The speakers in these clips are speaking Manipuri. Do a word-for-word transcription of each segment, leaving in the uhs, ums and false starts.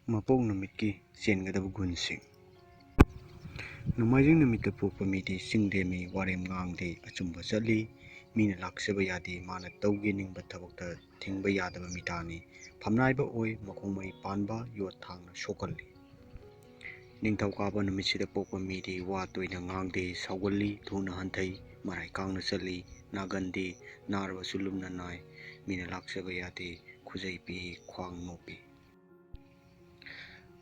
ꯃꯄꯣꯛ ꯅꯨꯃꯤꯠꯀꯤ ꯆꯦꯟꯒꯗꯕ ꯒꯨꯟꯁꯤꯡ꯫ ꯅꯣꯡꯃꯥꯏꯖꯤꯡ ꯅꯨꯃꯤꯠꯇ ꯄꯣꯛꯄ ꯃꯤꯗꯤ ꯆꯤꯡ ꯂꯦꯝꯃꯤ, ꯋꯥꯔꯦꯝ ꯉꯥꯡꯗꯦ, ꯑꯆꯨꯝꯕ ꯆꯠꯂꯤ, ꯃꯤꯅ ꯂꯥꯛꯆꯕ ꯌꯥꯗꯦ, ꯃꯥꯅ ꯇꯧꯒꯦ ꯅꯤꯡꯕ ꯊꯕꯛꯇ ꯊꯤꯡꯕ ꯌꯥꯗꯕ ꯃꯤꯇꯥꯅꯤ, ꯐꯝꯅꯥꯏꯕ ꯑꯣꯏ, ꯃꯈꯣꯡ ꯃꯔꯤ ꯄꯥꯟꯕ, ꯌꯣꯠ ꯊꯥꯡꯅ ꯁꯣꯛꯀꯜꯂꯤ꯫ ꯅꯤꯡꯊꯧꯀꯥꯕ ꯅꯨꯃꯤꯠꯁꯤꯗ ꯄꯣꯛꯄ ꯃꯤꯗꯤ ꯋꯥ ꯇꯣꯏꯅ ꯉꯥꯡꯗꯦ, ꯁꯥꯎꯒꯜꯂꯤ, ꯊꯨꯅ ꯍꯟꯊꯩ, ꯃꯔꯥꯏ ꯀꯥꯡꯅ ꯆꯠꯂꯤ, ꯅꯥꯒꯟꯗꯦ, ꯅꯥꯔꯕꯁꯨ ꯂꯨꯝꯅ ꯅꯥꯏ, ꯃꯤꯅ ꯂꯥꯛꯆꯕ ꯌꯥꯗꯦ, ꯈꯨꯖꯩ ꯄꯤ, ꯈ꯭ꯋꯥꯡ ꯅꯣꯞꯄꯤ꯫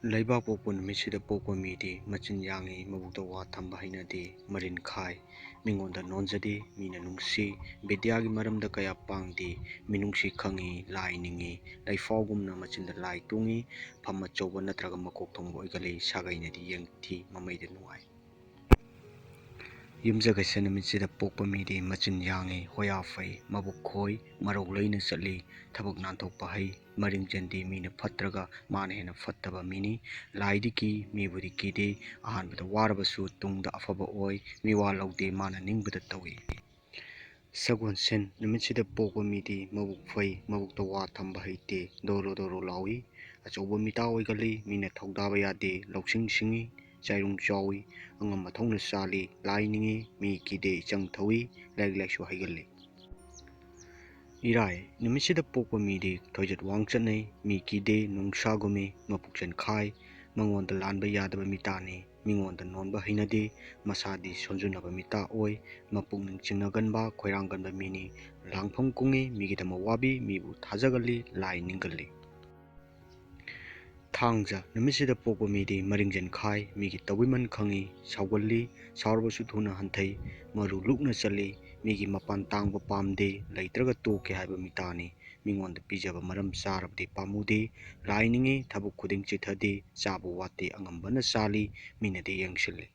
ꯂꯩꯕꯥꯛ ꯄꯣꯛꯄ ꯅꯨꯃꯤꯠꯁꯤꯗ ꯄꯣꯛꯄ ꯃꯤꯗꯤ ꯃꯆꯤꯟ ꯌꯥꯡꯏ, ꯃꯕꯨꯛꯇ ꯋꯥ ꯊꯝꯕ ꯍꯩꯅꯗꯦ, ꯃꯔꯤꯟ ꯈꯥꯏ, ꯃꯤꯉꯣꯟꯗ ꯅꯣꯟꯖꯗꯦ, ꯃꯤꯅ ꯅꯨꯡꯁꯤ, ꯕꯤꯗ꯭ꯌꯥꯒꯤ ꯃꯔꯝꯗ ꯀꯌꯥ ꯄꯥꯡꯗꯦ, ꯃꯤꯅꯨꯡꯁꯤ ꯈꯪꯏ, ꯂꯥꯏ ꯅꯤꯡꯏ, ꯂꯩꯐꯥꯎꯒꯨꯝꯅ ꯃꯆꯤꯟꯗ ꯂꯥꯏ ꯇꯣꯡꯏ, ꯐꯝ ꯑꯆꯧꯕ ꯅꯠꯇ꯭ꯔꯒ ꯃꯀꯣꯛ ꯊꯣꯡꯕ ꯑꯣꯏꯒꯜꯂꯤ, ꯁꯥꯒꯩꯅꯗꯤ ꯌꯦꯡꯊꯤ, ꯃꯃꯩꯗ ꯅꯨꯡꯉꯥꯏ꯫ ꯌꯨꯝꯖꯀꯩꯁ ꯅꯨꯃꯤꯠꯁꯤꯗ ꯄꯣꯛꯄ ꯃꯤꯗꯤ ꯃꯆꯤꯟ ꯌꯥꯡꯏ, ꯍꯣꯌꯥ ꯐꯩ, ꯃꯕꯨꯛ ꯈꯣꯏ, ꯃꯔꯧ ꯂꯩꯅ ꯆꯠꯂꯤ, ꯊꯕꯛ ꯅꯥꯟꯊꯣꯛꯄ ꯍꯩ, ꯃꯔꯤꯡ ꯆꯦꯟꯗꯤ, ꯃꯤꯅ ꯐꯠꯇ꯭ꯔꯒ ꯃꯥꯅ ꯍꯦꯟꯅ ꯐꯠꯇꯕ ꯃꯤꯅꯤ꯫ ꯂꯥꯏꯗꯤ ꯀꯤ, ꯃꯤꯕꯨꯗꯤ ꯀꯤꯗꯦ, ꯑꯍꯥꯟꯕꯗ ꯋꯥꯔꯕꯁꯨ ꯇꯨꯡꯗ ꯑꯐꯕ ꯑꯣꯏ, ꯃꯤꯋꯥ ꯂꯧꯗꯦ, ꯃꯥꯅ ꯅꯤꯡꯕꯗ ꯇꯧꯏ꯫ ꯁꯒꯣꯜꯁꯦꯟ ꯅꯨꯃꯤꯠꯁꯤꯗ ꯄꯣꯛꯄ ꯃꯤꯗꯤ ꯃꯕꯨꯛ ꯐꯩ, ꯃꯕꯨꯛꯇ ꯋꯥ ꯊꯝꯕ ꯍꯩꯇꯦ, ꯗꯣꯔꯣ ꯗꯣꯔꯣ ꯂꯥꯎꯏ, ꯑꯆꯧꯕ ꯃꯤꯇꯥ ꯑꯣꯏꯒꯜꯂꯤ, ꯃꯤꯅ ꯊꯧꯗꯥꯕ ꯌꯥꯗꯦ, ꯂꯧꯁꯤꯡ ꯁꯤꯡꯏ, ꯆꯥꯏꯔꯨꯡ ꯆꯥꯎꯏ, ꯑꯉꯝꯕ ꯊꯧꯅ ꯆꯥꯜꯂꯤ, ꯂꯥꯏ ꯅꯤꯡꯏ, ꯃꯤ ꯀꯤꯗꯦ, ꯏꯆꯪ ꯊꯧꯏ, ꯂꯥꯏꯔꯤꯛ ꯂꯥꯏꯁꯨ ꯍꯩꯒꯜꯂꯤ꯫ ꯏꯔꯥꯏ ꯅꯨꯃꯤꯠꯁꯤꯗ ꯄꯣꯛꯄ ꯃꯤꯗꯤ ꯊꯣꯏꯖꯠ ꯋꯥꯡ ꯆꯠꯅꯩ, ꯃꯤ ꯀꯤꯗꯦ, ꯅꯨꯡꯁꯥꯒꯨꯝꯃꯤ, ꯃꯄꯨꯛꯆꯦꯜ ꯈꯥꯏ, ꯃꯉꯣꯟꯗ ꯂꯥꯟꯕ ꯌꯥꯗꯕ ꯃꯤꯇꯥꯅꯤ, ꯃꯤꯉꯣꯟꯗ ꯅꯣꯟꯕ ꯍꯩꯅꯗꯦ, ꯃꯁꯥꯗꯤ ꯁꯣꯟꯖꯨꯅꯕ ꯃꯤꯇꯥ ꯑꯣꯏ, ꯃꯄꯨꯛꯅꯤꯡ ꯆꯤꯡꯅꯒꯟꯕ, ꯈꯣꯏꯔꯥꯡꯒꯟꯕ ꯃꯤꯅꯤ, ꯂꯥꯡꯐꯝ ꯀꯨꯡꯉꯤ, ꯃꯤꯒꯤꯗꯃꯛ ꯋꯥꯕꯤ, ꯃꯤꯕꯨ ꯊꯥꯖꯒꯜꯂꯤ, ꯂꯥꯏ ꯅꯤꯡꯒꯜꯂꯤ꯫ ꯊꯥꯡꯖ ꯅꯨꯃꯤꯠꯁꯤꯗ ꯄꯣꯛꯄ ꯃꯤꯗꯤ ꯃꯔꯤꯡꯖꯦꯜ ꯈꯥꯏ, ꯃꯤꯒꯤ ꯇꯧꯕꯤꯃꯜ ꯈꯪꯏ, ꯁꯥꯎꯒꯜꯂꯤ, ꯁꯥꯎꯔꯕꯁꯨ ꯊꯨꯅ ꯍꯟꯊꯩ, ꯃꯔꯨ ꯂꯨꯛꯅ ꯆꯠꯂꯤ, ꯃꯤꯒꯤ ꯃꯄꯥꯟ ꯇꯥꯡꯕ ꯄꯥꯝꯗꯦ, ꯂꯩꯇ꯭ꯔꯒ ꯇꯣꯛꯀꯦ ꯍꯥꯏꯕ ꯃꯤꯇꯥꯅꯤ, ꯃꯤꯉꯣꯟꯗ ꯄꯤꯖꯕ ꯃꯔꯝ ꯆꯥꯔꯕꯗꯤ ꯄꯥꯝꯃꯨꯗꯦ, ꯂꯥꯏ ꯅꯤꯡꯏ, ꯊꯕꯛ ꯈꯨꯗꯤꯡ ꯆꯤꯠꯊꯗꯦ, ꯆꯥꯕ ꯋꯥꯠꯇꯦ, ꯑꯉꯝꯕꯅ ꯆꯥꯜꯂꯤ, ꯃꯤꯅꯗꯤ ꯌꯦꯡꯁꯤꯜꯂꯤ꯫